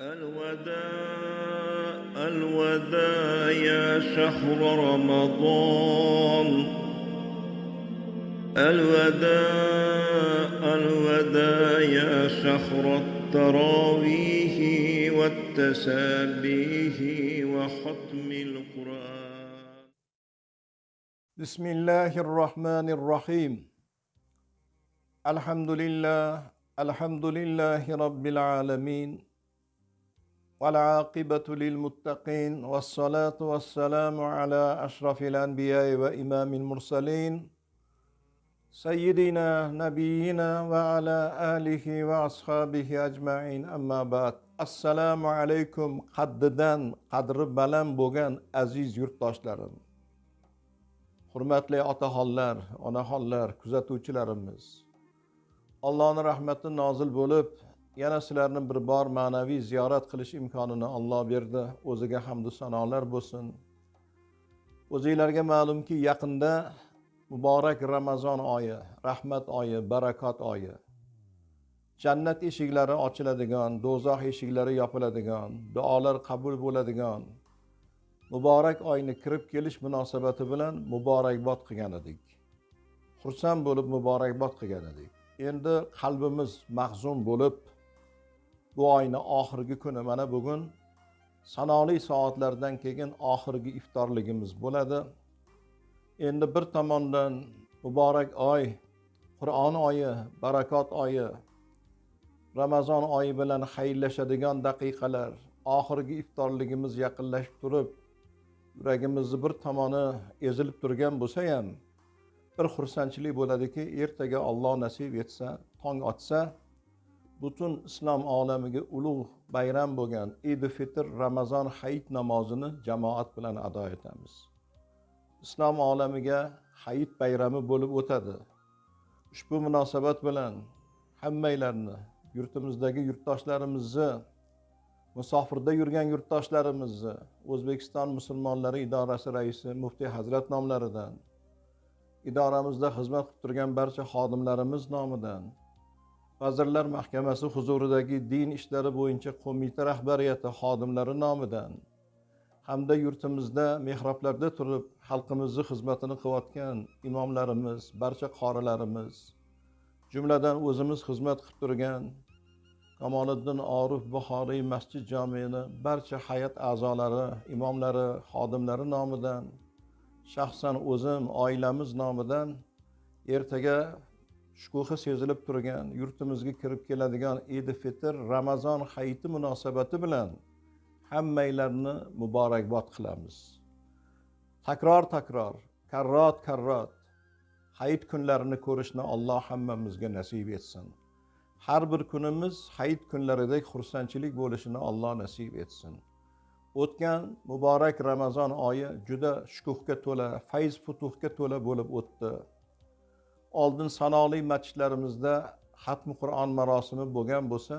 الوداع الوداع يا شهر رمضان الوداع الوداع يا شهر التراويح والتسابيح وختم القرآن. بسم الله الرحمن الرحيم. الحمد لله الحمد لله رب العالمين والعاقبة للمتقين والصلاة والسلام على أشرف الأنبياء وإمام المرسلين سيدنا نبينا وعلى آله وأصحابه أجمعين أما بعد. Assalomu alaykum qaddidan qadri baland bo'lgan aziz yurtdoshlarim, hurmatli otaxonlar, onaxonlar, kuzatuvchilarimiz. Allohning rahmati nozil bo'lib, yana sizlarni bir bor ma'naviy ziyorat qilish imkonini Alloh berdi. O'ziga hamd va sanolar bo'lsin. O'zinglarga ma'lumki, yaqinda muborak Ramazon oyi, rahmat oyi, barakot oyi. Jannat eshiklari ochiladigan, do'zax eshiklari yopiladigan, duolar qabul bo'ladigan muborak oyni kirib kelish munosabati bilan muborakbod qilgan edik. Xursand bo'lib muborakbod qilgan edik. Endi qalbimiz mahzun bo'lib, bu oyni oxirgi kuni mana bugun sanoqli soatlardan keyin oxirgi iftorligimiz bo'ladi. Endi bir tomondan muborak oy, Qur'on oyi, barakot oyi, Ramazon oyi bilan xayrlashadigan daqiqalar, oxirgi iftorligimiz yaqinlashib turib, yuragimizni bir tomoni ezilib turgan bo'lsa ham bir xursandchilik bo'ladiki, ertaga Alloh nasib etsa, tong otsa, butun islom olamiga ulug' bayram bo'lgan Eid Fitr Ramazon hayit namozini jamoat bilan ado etamiz. Islom olamiga hayit bayrami bo'lib o'tadi. Ushbu munosabat bilan hammanglarni, yurtimizdagi yurtdoshlarimizni, musofirda yurgan yurtdoshlarimizni O'zbekiston musulmonlari idorasi raisi muftiy hazrat nomlaridan, idoramizda xizmat qilib turgan barcha xodimlarimiz nomidan, Vazirlar Mahkamasi huzuridagi din ishlari bo'yicha qo'mita rahbariyati xodimlari nomidan hamda yurtimizda mehroblarda turib xalqimizni xizmatini qilayotgan imomlarimiz, barcha qorilarimiz, jumladan o'zimiz xizmat qilib turgan Kamoliddin Orif Buxoriy masjid jamiini barcha hay'at a'zolari, imomlari, xodimlari nomidan, shaxsan o'zim, oilamiz nomidan ertaga shukuhi sezilib turgan yurtimizga kirib keladigan Eid Fitr Ramazon hayiti munosabati bilan hammanglarni muborakbod qilamiz. Takror takror, karrot karrot hayit kunlarini ko'rishni Alloh hammamizga nasib etsin. Har bir kunimiz hayit kunlaridek xursandchilik bo'lishini Alloh nasib etsin. O'tgan muborak Ramazon oyi juda shukuhga to'la, fayz futuhga to'la bo'lib o'tdi. Oldin sanoqli masjidlarimizda xatmi Qur'on marosimi bo'lgan bo'lsa,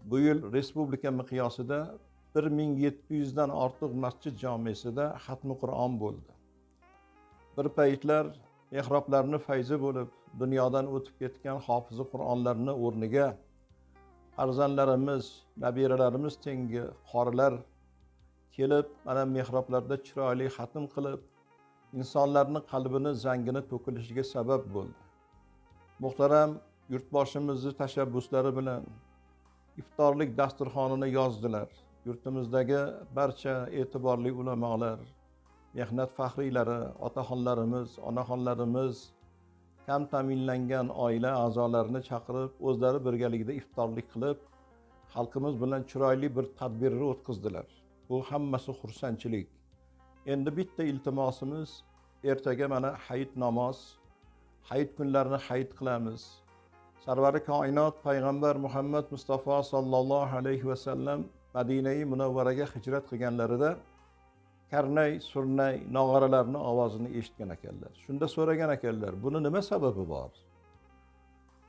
bu yil respublika miqyosida 1700 dan ortiq masjid jamisida xatmi Qur'on bo'ldi. Bir paytlar mehroblarni fayzi bo'lib dunyodan o'tib ketgan hofizi Qur'onlarni o'rniga farzandlarimiz, nabiralarimiz tengi qorilar kelib mana mehroblarda chiroyli xatm qilib insonlarning qalbini zangini to'kilishiga sabab bo'ldi. Muhtaram yurtboshimizni tashabbuslari bilan iftorlik dasturxonini yozdilar. Yurtimizdagi barcha e'tiborli ulamolar, mehnat faxriylari, otaxonlarimiz, onaxonlarimiz kam ta'minlangan oila a'zolarini chaqirib, o'zlari birgalikda iftorlik qilib, xalqimiz bilan chiroyli bir tadbirni o'tkazdilar. Bu hammasi xursandchilik. Endi bitta iltimosimiz, ertaga mana hayit namoz, hayit kunlarini hayit qilamiz. Sarvari koinot payg'ambar Muhammad Mustafa sallallohu alayhi va sallam Madinai Munavvaraga hijrat qilganlarida karnay, surnay, nog'oralarning ovozini eshitgan ekanlar. Shunda so'ragan ekanlar, buni nima sababi bor?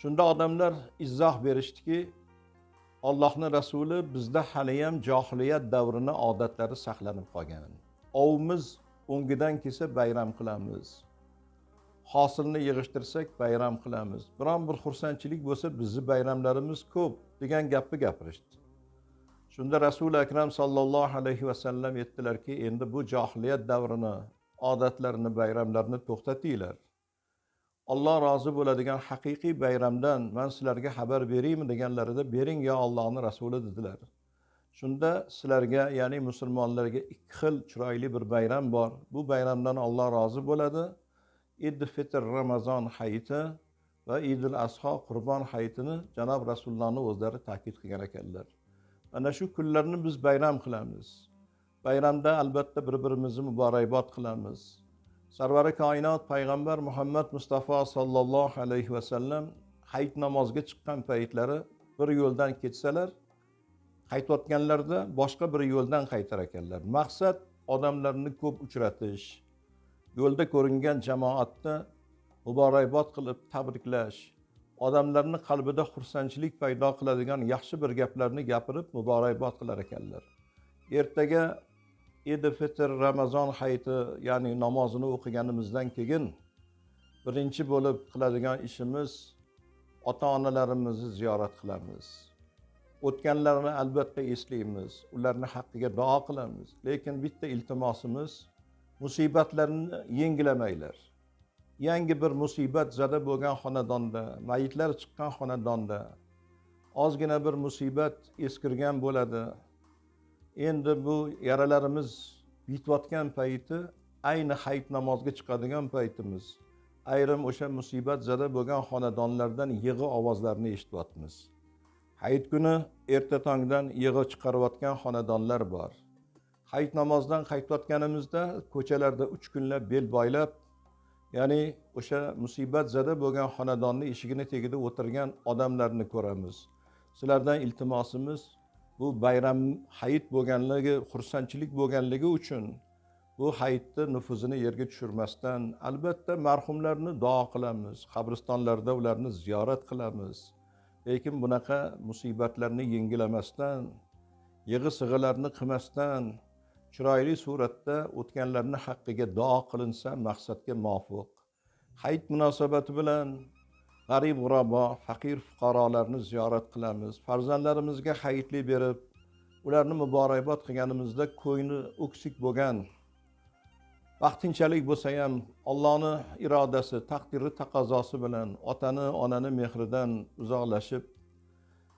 Shunda odamlar izoh berishdiki, Allohning rasuli bizda haliyam johiliyat davrini odatlari saqlanib qolgan. Ovimiz o'ngidan kelsa bayram qilamiz. Hosilni yig'ishtirsak bayram qilamiz. Biron bir xursandchilik bo'lsa bizni bayramlarimiz ko'p degan gapni gapirishdi. Shunda Rasuli Akram sallallohu alayhi vasallam aytdilarki, endi bu johiliyat davrini, odatlarini, bayramlarni to'xtatinglar. Alloh rozi bo'ladigan haqiqiy bayramdan men sizlarga xabar beraymi deganlarida, bering yo Allohning rasuli dedilar. Shunda sizlarga, ya'ni musulmonlarga ikki xil chiroyli bir bayram bor. Bu bayramdan Alloh rozi bo'ladi. Idil Fitr Ramazon hayiti va Idil Azho Qurbon hayitini janob Rasulullohning o'zlari ta'kid qilgan ekanlar. Ana shu kunlarni biz bayram qilamiz. Bayramda albatta bir-birimizni muborakbod qilamiz. Sarvari koinot payg'ambar Muhammad Mustafa sallallohu alayhi vasallam hayit namoziga chiqqan paytlari bir yo'ldan ketsalar, qaytayotganlarida boshqa bir yo'ldan qaytar ekanlar. Maqsad odamlarni ko'p uchratish, yo'lda ko'ringan jamoatni muborakbod qilib tabriklash, odamlarni qalbida xursandchilik paydo qiladigan yaxshi bir gaplarni gapirib muborakbod qilar ekanlar. Ertaga Idil Fitr Ramazon hayiti, ya'ni namozini o'qiganimizdan keyin birinchi bo'lib qiladigan ishimiz ota-onalarimizni ziyorat qilamiz. O'tganlarni albatta eslaymiz, ularni haqqiga duo qilamiz. Lekin bitta iltimosimiz, musibatlarni yengilamanglar. Yangi bir musibat zada bo'lgan xonadonda, mayitlar chiqqan xonadonda ozgina bir musibat eskirgan bo'ladi. Endi bu yaralarimiz bitayotgan payti, ayni hayit namozga chiqadigan paytimiz, ayrim o'sha musibat zada bo'lgan xonadonlardan yig'i ovozlarini eshityapmiz. Hayit kuni erta tongdan yig'i chiqarayotgan xonadonlar bor. Hayit namozidan qaytayotganimizda ko'chalarda 3 kunlab bel boylab, ya'ni o'sha musibat zada bo'lgan xonadonning eshigini tagida o'tirgan odamlarni ko'ramiz. Sizlardan iltimosimiz, bu bayram hayit bo'lganligi, xursandchilik bo'lganligi uchun bu hayitni nufuzini yerga tushirmasdan albatta marhumlarni duo qilamiz, qabristonlarda ularni ziyorat qilamiz. Lekin bunaqa musibatlarni yengilamasdan, yig'i-sig'ilarni qilmasdan chiroyli suratda o'tganlarning haqqiga duo qilinsa maqsadga muvofiq. Hayit munosabati bilan g'arib g'urabo, faqir fuqarolarni ziyorat qilamiz. Farzandlarimizga hayitlik berib, ularni muborakbod qilganimizda ko'ngli o'ksik bo'lgan, vaqtinchalik bo'lsa ham Allohning irodasi, taqdiri, taqozosi bilan otani, onani mehridan uzoqlashib,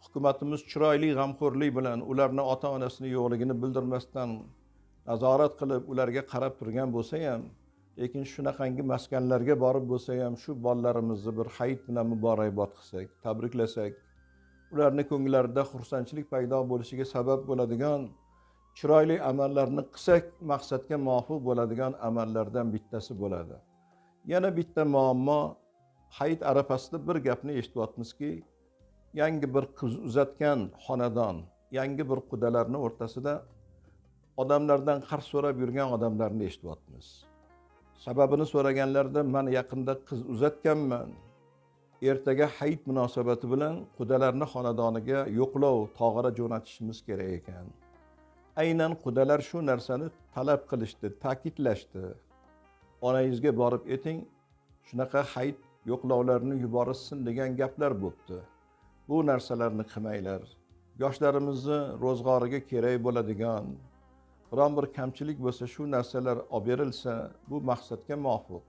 hukumatimiz chiroyli g'amxo'rlik bilan ularni ota-onasini yo'qligini bildirmasdan nazorat qilib, ularga qarab turgan bo'lsa ham, lekin shunaqangi maskanlarga borib bo'lsa ham shu bolalarimizni bir hayit bilan muborakbod qilsak, tabriklasak, ularni ko'ngillarida xursandchilik paydo bo'lishiga sabab bo'ladigan chiroyli amallarni qilsak, maqsadga muvofiq bo'ladigan amallardan bittasi bo'ladi. Yana bitta muammo, hayit arafasida bir gapni eshityapmizki, yangi bir qiz uzatgan xonadon, yangi bir qudalarning o'rtasida odamlardan qarz so'rab yurgan odamlarni eshityapmiz. Sababini so'raganlarda, men yaqinda qiz uzatganman, ertaga hayit munosabati bilan qudalarning xonadoniga yo'qlov tog'ara jo'natishimiz kerak ekan. Aynan qudalar shu narsani talab qilishdi, ta'kidlashdi. Onangizga borib eting, shunaqa hayit yo'qlovlarini yuborishsin degan gaplar bo'pti. Bu narsalarni qilmanglar. Yoshlarimizni ro'zg'origa kerak bo'ladigan biron bir kamchilik bo'lsa, shu narsalar olib berilsa, bu maqsadga muvofiq.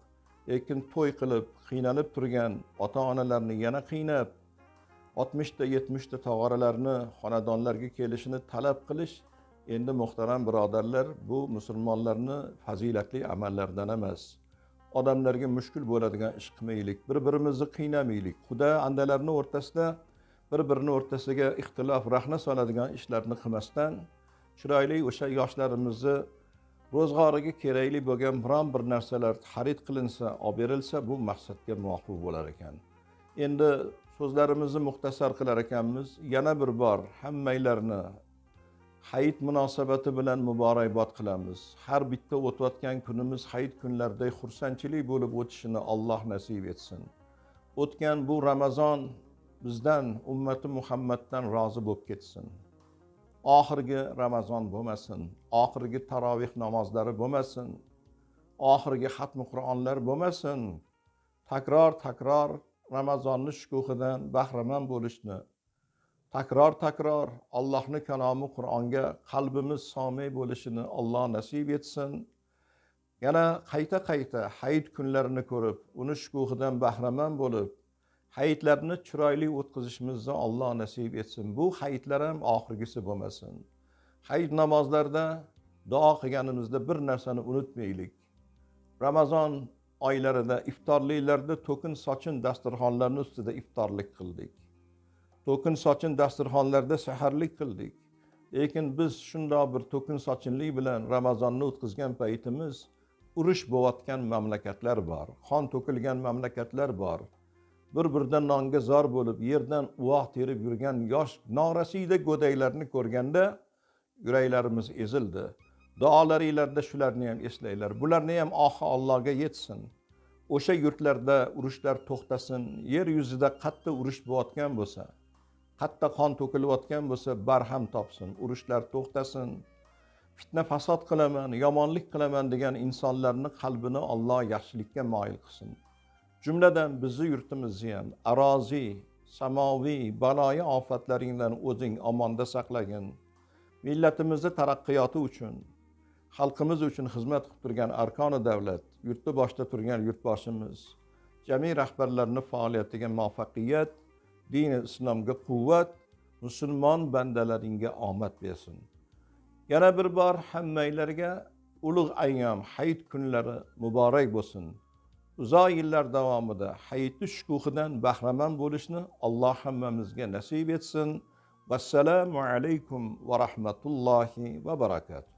Lekin to'y qilib, qiynalib turgan ota-onalarni yana qiynab, 60 ta, 70 ta tog'oralarni xonadonlarga kelishini talab qilish, endi muhtaram birodarlar, bu musulmonlarni fazilatli amallaridan emas. Odamlarga mushkul bo'ladigan ish qilmaylik, bir-birimizni qiynamaylik. Xudo andalarning o'rtasida bir-birini o'rtasiga ixtilof, rahna soladigan ishlarni qilmasdan, chiroyli o'sha yoshlarimizni ro'zg'origa kerakli bo'lgan biron bir narsalar xarid qilinsa, olib berilsa, bu maqsadga muvofiq bo'lar ekan. Endi so'zlarimizni muxtasar qilar ekanmiz, yana bir bor hammanglarni hayit munosabati bilan muborakbod qilamiz. Har bitta o'tayotgan kunimiz hayit kunlaridek xursandchilik bo'lib o'tishini Alloh nasib etsin. O'tgan bu Ramazon bizdan, ummati Muhammaddan rozi bo'lib ketsin. Oxirgi Ramazon bo'lmasin, oxirgi taroveh namozlari bo'lmasin, oxirgi xatmi Qur'onlar bo'lmasin. Takror takror Ramazonni shukuhidan bahramand bo'lishni, Takror takror Allohning kalomi Qur'onga qalbimiz somi bo'lishini Alloh nasib etsin. Yana qayta-qayta hayit kunlarini ko'rib, uni shukuhidan bahramand bo'lib, hayitlarni chiroyli o'tkazishimizni Alloh nasib etsin. Bu hayitlar ham oxirgisi bo'lmasin. Hayit namozlarida duo qilganimizda bir narsani unutmaylik. Ramazon oylarida iftorliklarda to'kin sochin dasturxonlarning ustida iftorlik qildik. To'kin sochin dasturxonlarda saharlik qildik. Lekin biz shundoq bir to'kin sochinlik bilan Ramazonni o'tkazgan paytimiz urush bo'layotgan mamlakatlar bor, qon to'kilgan mamlakatlar bor. Bir-biridan nonga zor bo'lib, yerdan uvoq terib yurgan yosh norasida go'daklarni ko'rganda yuraklarimiz ezildi. Duolaringlarda shularni ham eslanglar. Bularni ham ohi Allohga yetsin. O'sha yurtlarda urushlar to'xtasin. Yer yuzida qattiq urush bo'layotgan bo'lsa, qattiq qon to'kilayotgan bo'lsa, barham topsin, urushlar to'xtasin. Fitna fasod qilaman, yomonlik qilaman degan insonlarning qalbini Alloh yaxshilikka moyil qilsin. Jumladan bizni yurtimizni ham arozi, samoviy baloyi ofatlaringdan o'zing omonda saqlagin. Millatimizni taraqqiyoti uchun, xalqimiz uchun xizmat qilib turgan arkoni davlat, yurtni boshida turgan yurtboshimiz, jami rahbarlarning faoliyatiga muvaffaqiyat, dini islomga quvvat, musulmon bandalaringga omad bersin. Yana bir bor hammanglarga ulug' ayyom hayit kunlari muborak bo'lsin. Uzoq yillar davomida hayitni shukuhidan bahramand bo'lishni Alloh hammamizga nasib etsin. Vassalomu alaykum va rahmatullohi va barakatuh.